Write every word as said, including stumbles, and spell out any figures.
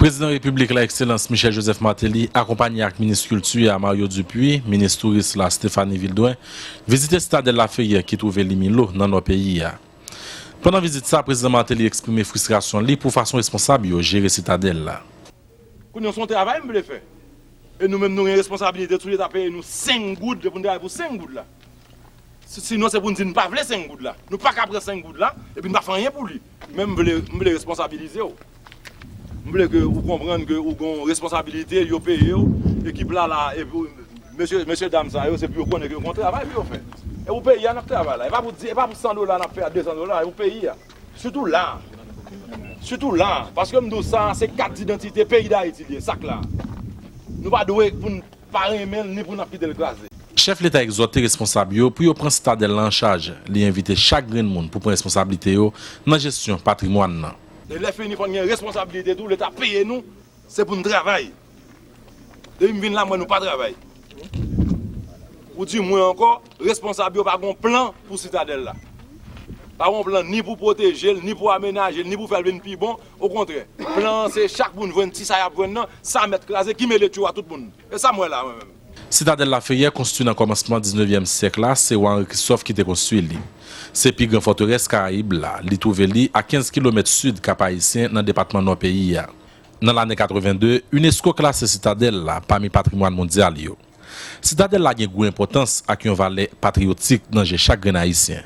Prezidan Repiblik la, Ekselans Michel Joseph Martelly, akonpanye ak minis kilti a, Mario Dupuy, minis touris la, Stéphanie Vildouin, vizite Sitadèl Laferyè ki twouve li Milo nan nò peyi a. Pandan vizit sa, Prezidan Martelly eksprime fristrasyon li pou fason responsab yo jere Sitadèl la. Kounye a, se yon travay m vle fè. E nou menm, nou gen responsabilite tou, Leta peye nou senk goud, pou n travay pou senk goud la. Si, sinon, se pou n di n pa vle senk goud la. Nou pa ka pran senk goud la, epi n pa fè anyen pou li. Men m vle, m vle responsabilize w. M vle ke ou konprann ke ou gen yon responsabilite, yo peye w, ekip la la, epi mesye, mesye dam sa yo, se pou yo konnen ke yo gen yon travay pou yo fè. E pou peyi a n ap travay la. E pa pou di, e pa pou san dola n ap fè a, de san dola, e pou peyi a. Sitou la. Sitou la. Paske m di w sa, se kat didantite peyi Dayiti li ye, sa k la. Nou pa dwe pou n pa renmen l, ni pou n ap kite l kraze. Chèf Leta egzòte responsab yo pou yo pran Sitadèl la an chaj. Li envite chak grenn moun pou pran responsablite yo nan jesyon patrimwàn nan. E lè fini, fò n gen responsabilite tou, Leta peye nou, se pou n travay. Depi m vin la, m wè nou pa travay. Ou di mwen ankò, responsab yo pa gen plan pou Sitadèl la. Pa gen plan ni pou pwoteje l, ni pou amenaje l, ni pou fè l vin pi bon. Okontrè, plan an se chak moun jwenn ti sa y ap jwenn nan, sa mèt kraze, ki mele tchou a tout moun. E sa m wè la, mwen menm. Sitadèl Laferyè konstwi nan kòmansman diznevyèm syèk la, se wa Henri Christophe ki te konstwi li. Se pi gran fòterès Karayib la, li twouve li a kenz kilomèt sid Kap Ayisyen nan depatman Nò peyi a. Nan lane katreven de, unesco klase Sitadèl la pami patrimwàn mondyal yo. Sitadèl la gen gwo enpòtans ak yon valè patriyotik nan je chak grenn Ayisyen.